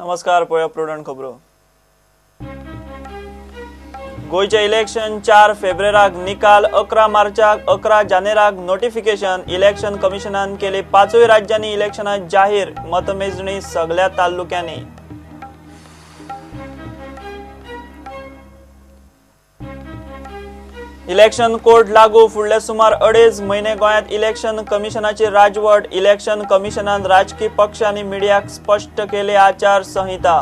नमस्कार, पळया प्रुडंट खबरो. गोंयचें इलेक्शन 4 फेब्रुवारीक निकाल, 11 मार्चाक 11 जानेराक नोटिफिकेशन. इलेक्शन कमिशनान केली 5 राज्यांनी इलेक्शनां जाहीर, मतमेजणी सगळ्या तालुक्यांनी. इलेक्शन कोड लागू, फुडले सुमार 2.5 म्हयने गोंयांत इलेक्शन कमिशनाची राजवट. इलेक्शन कमिशनान राजकी पक्ष आनी मिडियाक स्पश्ट केले आचार संहिता.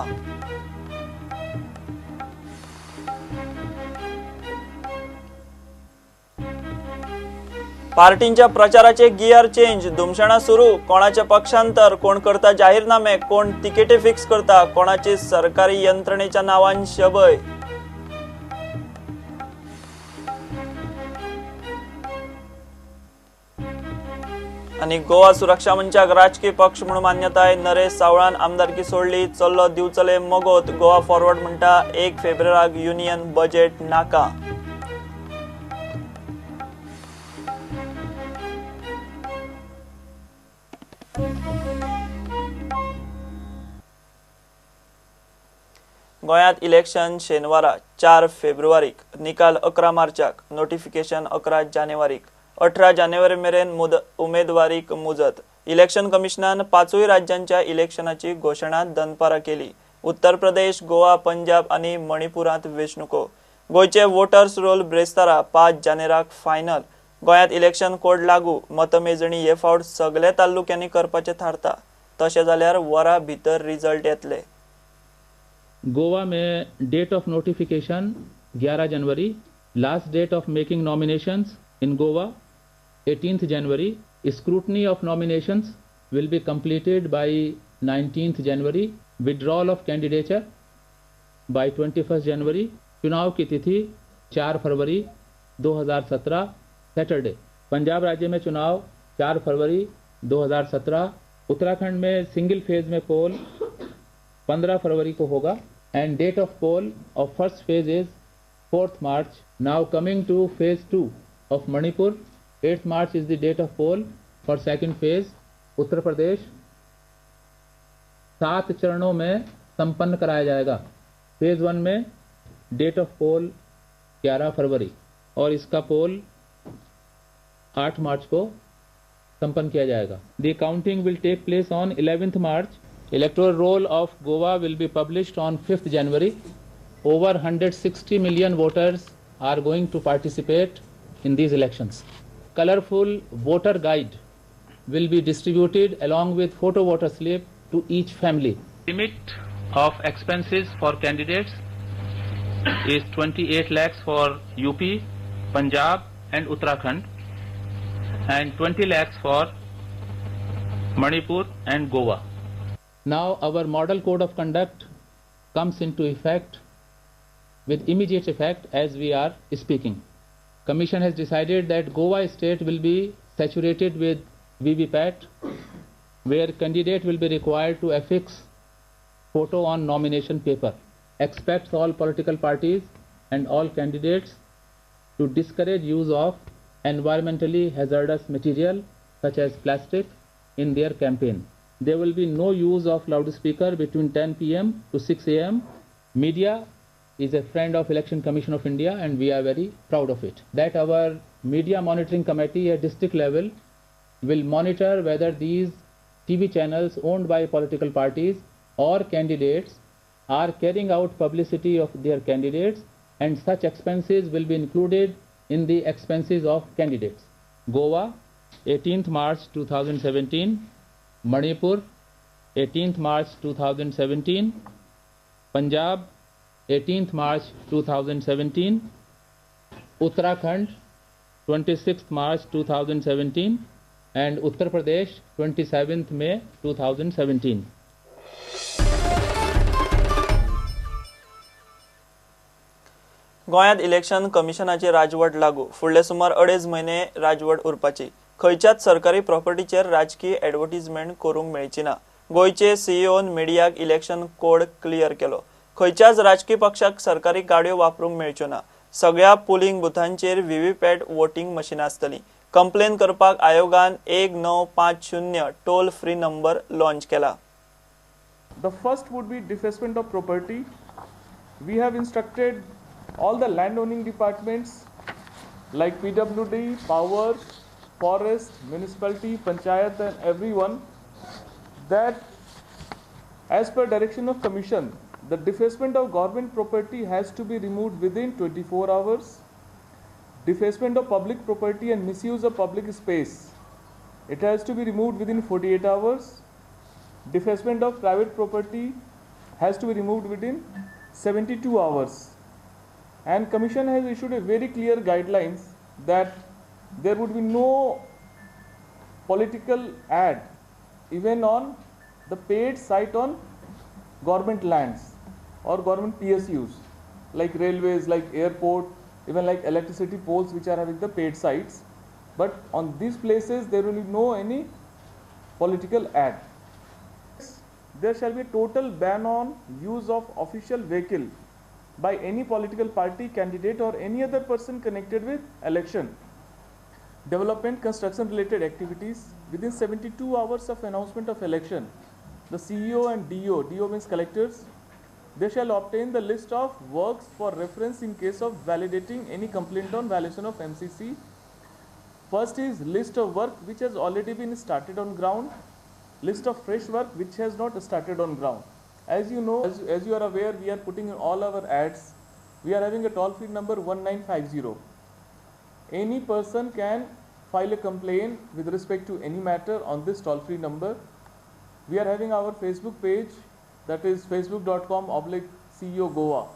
पार्टींच्या प्रचाराचे गियर चेंज, धुमशणां सुरू. कोणाचे पक्षांतर, कोण करता जाहीरनामे, कोण तिकेटी फिक्स करता, कोणाची सरकारी यंत्रणेच्या नावान शबय. आनी गोवा सुरक्षा मंचाक राजकीय पक्ष म्हणून मान्यताय. नरेश सावळान आमदारकी सोडली, चल्लो दिवचले मगोत. गोवा फॉरवर्ड म्हणटा 1 फेब्रुवारीक युनियन बजेट नाका. गोंयांत इलेक्शन शेनवारा 4 फेब्रुवारीक, निकाल 11 मार्चाक, नोटिफिकेशन 11 जानेवारीक. 18 जानेवारी मेरेन उमेदवारीक मुजत. इलेक्शन कमिशनान 5 राज्यांच्या इलेक्शनाची घोशणा दनपारा केली. उत्तर प्रदेश, गोवा, पंजाब आनी मणिपुरांत वेंचणुको. गोंयचे वोटर्स रोल ब्रेस्तारा 5 जानेराक फायनल. गोंयांत इलेक्शन कोड लागू, मतमेजणी हे फावट सगल्या तालुक्यांनी करपाचें थारता. तशें जाल्यार वरां भितर रिजल्ट येतले. गोवा में date of notification 11 January, last date of making nominations in Goa 18th January. Scrutiny of nominations will be completed by 19th January. Withdrawal of candidature by 21st January. चुनाव की तिथि 4 फरवरी 2017 सैटरडे. पंजाब राज्य में चुनाव 4 फरवरी 2017. उत्तराखंड में सिंगल फेज में poll 15 फरवरी को होगा and date of poll of first phase is 4th March. Now coming to phase 2 of Manipur, 8th March is the date of poll for second phase. Uttar Pradesh 7 चरणों में संपन्न कराया जाएगा. Phase 1 में date of poll 11 फरवरी और इसका poll 8 मार्च को संपन्न किया जाएगा. The counting will take place on 11th March. Electoral roll of Goa will be published on 5th January. Over 160 million voters are going to participate in these elections. Colorful voter guide will be distributed along with photo voter slip to each family. Limit of expenses for candidates is 28 lakhs for UP, Punjab and Uttarakhand and 20 lakhs for Manipur and Goa. Now our model code of conduct comes into effect with immediate effect as we are speaking. Commission has decided that Goa state will be saturated with VVPAT, where candidate will be required to affix photo on nomination paper. Expects all political parties and all candidates to discourage use of environmentally hazardous material such as plastic in their campaign. There will be no use of loudspeaker between 10 p.m. to 6 a.m. Media is a friend of Election Commission of India and we are very proud of it. That our media monitoring committee at district level will monitor whether these TV channels owned by political parties or candidates are carrying out publicity of their candidates, and such expenses will be included in the expenses of candidates. Goa, 18th March 2017, Manipur, 18th March 2017, Punjab, 18th March 2017, Uttarakhand, 26th March 2017 and Uttar Pradesh, 27th May 2017. गोंयांत election कमिशनाची राजवट लागू, फुडले सुमार 2.5 म्हयने राजवट उरपाची. खंयच्याच सरकारी प्रॉपर्टीचेर राजकी एडवर्टीजमेंट करूंक मेळची ना. गोंयचे सीईओन मिडियाक इलेक्शन कोड क्लियर केलो. खंयच्याच राजकी पक्षाक सरकारी गाडयो वापरूंक मेळच्यो ना. सगळ्या पोलिंग बुथांचेर व्हीव्हीपॅट वोटिंग मशीनां आसतलीं. कंप्लेन करपाक आयोगान 1950 टोल फ्री नंबर लॉन्च केला. The first would be defacement of property. We have instructed all the landowning departments like PWD, power, forest, municipality, panchayat and everyone that as per direction of commission, the defacement of government property has to be removed within 24 hours. Defacement of public property and misuse of public space, it has to be removed within 48 hours. Defacement of private property has to be removed within 72 hours. And commission has issued a very clear guidelines that there would be no political ad even on the paid site on government lands or government PSUs like railways, like airport, even like electricity poles which are having the paid sites. But on these places there will be no any political ad. There shall be a total ban on use of official vehicle by any political party, candidate or any other person connected with election, development, construction related activities within 72 hours of announcement of election. The CEO and DO, DO means collectors, they shall obtain the list of works for reference in case of validating any complaint on violation of MCC. First is list of work which has already been started on ground, list of fresh work which has not started on ground. As you know, as you are aware, we are putting in all our ads. We are having a toll-free number 1950. Any person can file a complaint with respect to any matter on this toll-free number. We are having our Facebook page, that is facebook.com/CEO Goa.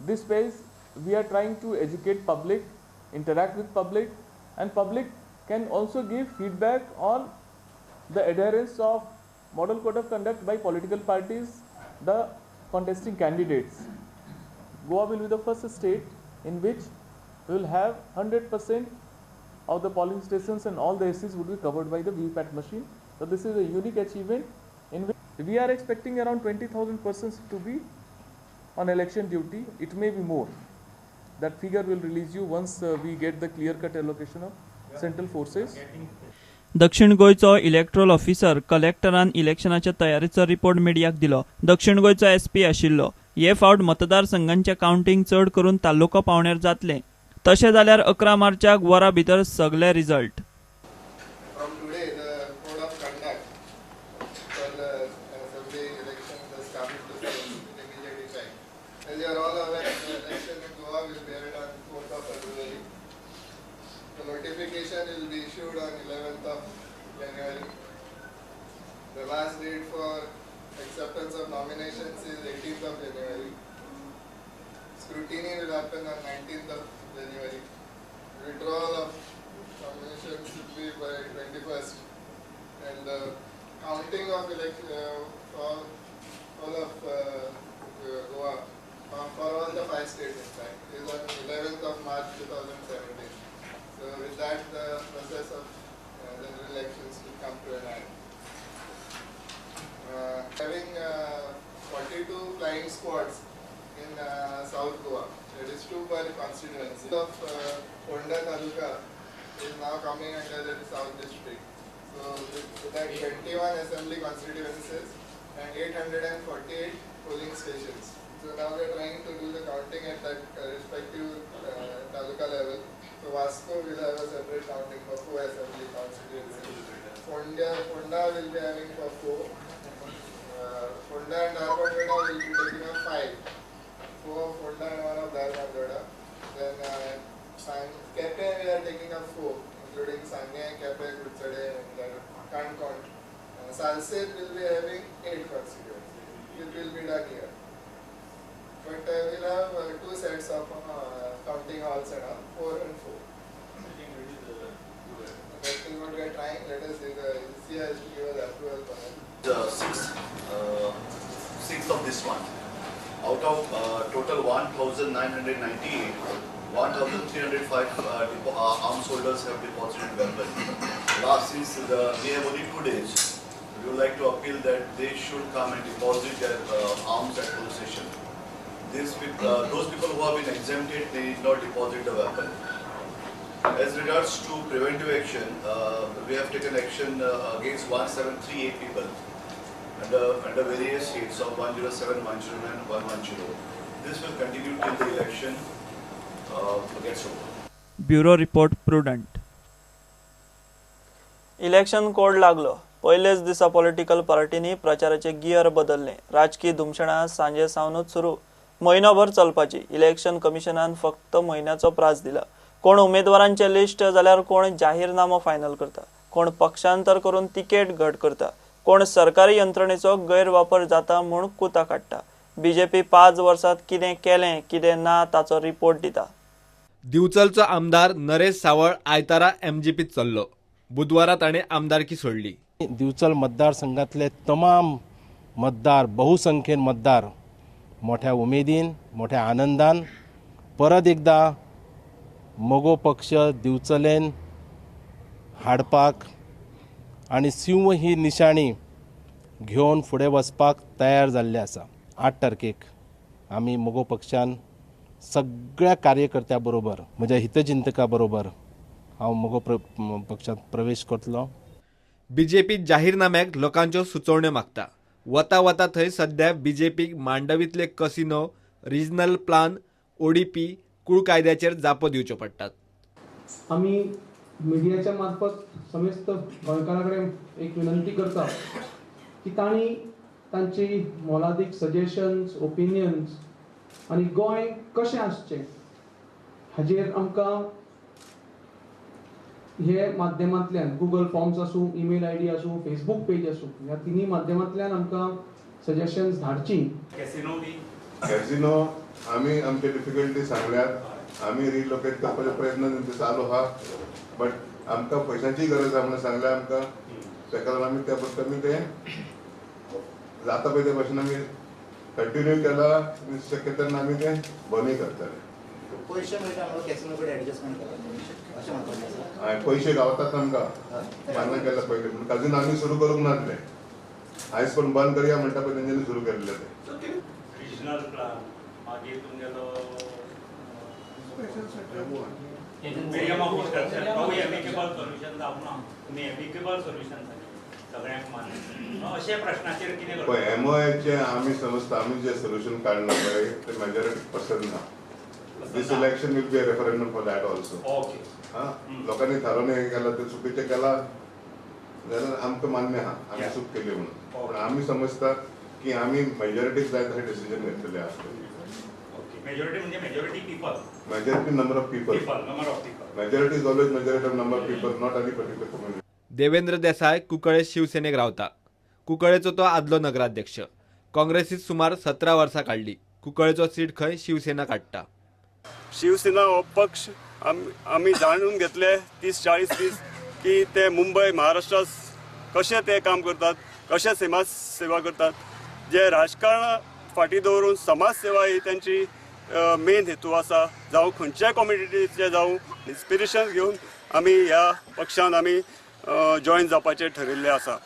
This page we are trying to educate public, interact with public, and public can also give feedback on the adherence of model code of conduct by political parties, the contesting candidates. Goa will be the first state in which we will have 100% of the polling stations and all the ACs would be covered by the VVPAT machine. So this is a unique achievement in which we are expecting around 20,000 persons to be on election duty. It may be more. That figure will release you once we get the clear-cut allocation of central forces. दक्षिण गोंयचो electoral officer कलेक्टरान इलेक्शनाच्या तयारीचो report मिडियाक दिलो. दक्षिण गोंयचो SP आशिल्लो. हे फावट मतदारसंघांचें कावंटींग चड करून तालुको पावंड्यार जातलें. तशें जाल्यार 11 मार्चाक वरा भितर सगळे result. From today, the code of conduct for the assembly elections has come into force with immediate effect. As you are all aware, the election in Goa will be held on 4th of February. The notification will be issued on 11th of January. The last date for acceptance of nominations is 18th of January. Scrutiny will happen on 19th of January. Withdrawal of nominations should be by 21st, and the counting of election for all of Goa, for all the 5 states in fact, is on 11th of March 2017. So with that, the process of general elections will come to an end. Having 42 flying squads in South Goa, that is 2 per constituency. Of Ponda Taluka is now coming under the South District. So with that 21 assembly constituencies and 848 polling stations. So now we are trying to do the counting at that respective taluka level. So Vasco will have a separate counting for 4 assembly constituencies. Ponda will be having for 4. Ponda and Dharbandora will be taking up 5. 4 of Ponda and 1 of Dharbandora. Then Kepe we are taking up 4, including Sanya, Kepe, Kutsade and Kankon. Salsette will be having 8 constituencies. It will be done here. But we'll have 2 sets of counting halls and all, 4 and 4. That is what we are trying. Let us see. The EC has to give us approval for that. The sixth of this month, out of total 1,998, 1,305 arms holders have deposited weapons. Last, since we have only 2 days, we would like to appeal that they should come and deposit their arms at police station. Those people who have been exempted, they need not deposit the weapon. As regards to preventive action, we have taken action against 1,738 people. under various heads of 107, 109, 110. This will continue till the election gets over. Bureau report, Prudent. Election code लागलो. पयलेच दिसा political पार्टींनी प्रचाराचे gear बदलले. राजकीय धुमशणां सांजे सावनूच सुरू, म्हयनोभर चलपाची. Election कमिशनान फक्त म्हयन्याचो प्रास दिला. कोण उमेदवारांचे लिस्ट जाल्यार कोण जाहीरनामो फायनल करता, कोण पक्षांतर करून तिकेट घट करता, कोण सरकारी यंत्रणेचो गैरवापर जाता म्हूण कुता काडटा. बीजेपी 5 वर्सात कितें केलें कितें ना ताचो रिपोर्ट दिता. दिवचलचो आमदार नरेश सावळ आयतारा एमजीपीत चल्लो. बुधवारा ताणें आमदारकी सोडली. दिवचल मतदारसंघातले तमाम मतदार, बहुसंख्येन मतदार मोठ्या उमेदीन, मोठ्या आनंदान परत एकदा मगो पक्ष दिवचलेन हाडपाक आनी सिंह ही निशाणी घेवन फुडें वचपाक तयार जाल्ले आसा. 8 तारखेक आमी मगो पक्षान सगळ्या कार्यकर्त्या बरोबर, म्हज्या हितचिंतका बरोबर हांव मगो पक्षांत प्रवेश करतलो. बीजेपी जाहीरनाम्याक लोकांच्यो सुचोवण्यो मागता. वता वता थंय सध्या बीजेपीक मांडवींतले कसिनो, रिजनल प्लान, ओडीपी, कूळ कायद्याचेर जापो दिवच्यो पडटात. आमी मिडियाच्या मार्फत समेस्त गोंयकारां कडेन एक विनंती करता की तांणी तांची मोलादीक सजेशन्स, ओपिनियन्स आनी गोंय कशें आसचें हाजेर आमकां हे माध्यमांतल्यान गुगल फॉर्म्स आसूं, ईमेल I D आसूं, फेसबूक पेज आसूं, ह्या तिनूय माध्यमांतल्यान आमकां सजेशन्स धाडची. कॅसिनो आमी आमचे डिफिकल्टी सांगल्यात, आमी रिलोकेट करपाचे प्रयत्न तेंचे चालू आहा, बट आमकां पयशांची गरज आहा म्हणून सांगल्या आमकां. ताका लागून आमी त्या पद्दतीन ते जाता पळय ते भाशेन आमी कंटिन्यू केला. शक्यता आमी ते बंदूय करतले. पयशे मेळटा म्हणून कॅसिनो कडेन एडजस्टमेंट केला अशें म्हणपाचें आसा. हय, पयशे गावतात आमकां, मान्य केला पयलीं, पूण अजून आमी सुरू करूंक नासले. आयज पण बंद करया म्हणटा पळय तेंच्यांनी सुरू केल्लें तें. रिजनल प्लान मागीर तुमगेलो मिडियम ऑफ इन्स्ट्रक्शन, तोवूय एमिकेबल सोल्युशन जावंक ना. तुमी एमिकेबल सोल्युशन सांगलें सगळ्यांक मान्य, अशे प्रश्नाचेर कितें पळय एमओएचे आमी समजता आमी जें सोल्युशन काडलां पळय तें मेजॉरिटी पसंत ना. This election will be a referendum for that also. Okay. लोकांनी थारोवन हें केलां तें चुकीचें केलां जाल्यार आमकां मान्य आहा, आमी चूक केली म्हणून. पूण आमी समजता की आमी मेजॉरिटीक जाय तशें डिसिजन घेतलेलें आसा. मेजॉरिटी म्हणजे majority people, majority number of people, number of people, majority is always majority of number of people, not any particular community. Devendra Desai Cuncolim शिवसेनेक रावता. कुंकळेचो तो आदलो नगराध्यक्ष. काँग्रेसीत सुमार 17 वर्सां काडली. कुंकळेचो सीट खंय शिवसेना काडटा. शिवसेना हो पक्ष आमी जाणून घेतले 30-40 दीस की ते मुंबय महाराष्ट्रात कशें ते काम करतात, कशें समाज सेवा करतात. जे राजकारण फाटीं दवरून समाज सेवा ही तांची मेन हेतू आसा. जावं खंयच्याय कम्युनिटीचे जावं इन्स्पिरेशन घेवन आमी ह्या पक्षान आमी जॉयन जावपाचें ठरिल्लें आसा.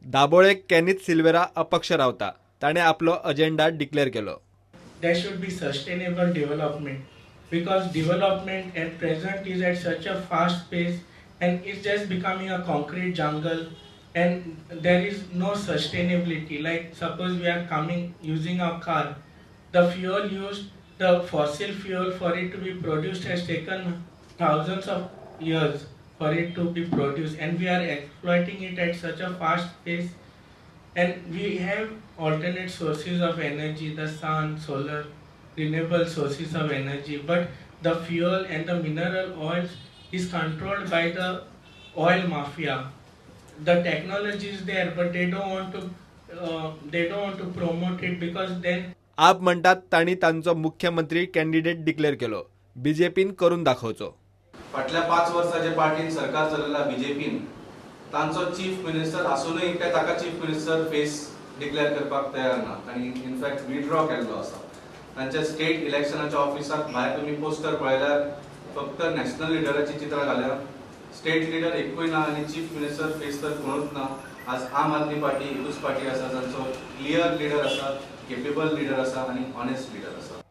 दाबोळे केनीत सिल्वेरा अपक्ष रावता. ताणें आपलो अजेंडा डिक्लेअर केलो. There should be sustainable development because development at present is at such a fast pace and it's just becoming a concrete jungle and there is no sustainability. Like suppose we are coming using our car, the fuel used, the fossil fuel for it to be produced has taken thousands of years for it to be produced, and we are exploiting it at such a fast pace. And we have alternate sources of energy, the sun, solar, renewable sources of energy, but the fuel and the mineral oils is controlled by the oil mafia. The technology is there, but they don't want to promote it because then. आप म्हणतात तांणी तांचो मुख्यमंत्री candidate declare केलो, बीजेपीन करून दाखोवचो. फाटल्या 5 वर्सां जे पार्टीन सरकार चलयला बीजेपीन, तांचो चीफ मिनिस्टर आसूनय ते ताका चीफ मिनिस्टर फेस डिक्लेअर करपाक तयार ना. तांणी इनफॅक्ट विड्रॉ केल्लो आसा. तांच्या स्टेट इलेक्शनाच्या ऑफिसाक भायर तुमी पोस्टर पळयल्यार फक्त नॅशनल लिडराची चित्रां घाल्या, स्टेट लिडर एकूय ना आनी चीफ मिनिस्टर फेस तर कोणूच ना. आज आम आदमी पार्टी एकूच पार्टी आसा जांचो क्लियर लिडर आसा, केपेबल लिडर आसा आनी ऑनेस्ट लिडर आसा.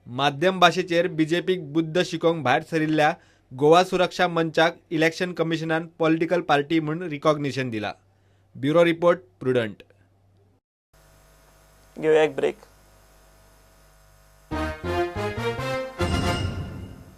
माध्यम भाशेचेर बीजेपीक बुद्द शिकोवंक भायर सरिल्ल्या गोवा सुरक्षा मंचाक इलेक्शन कमिशनान पॉलिटिकल पार्टी म्हूण रिकॉग्निशन दिला. Bureau report, Prudent. घेवया एक ब्रेक.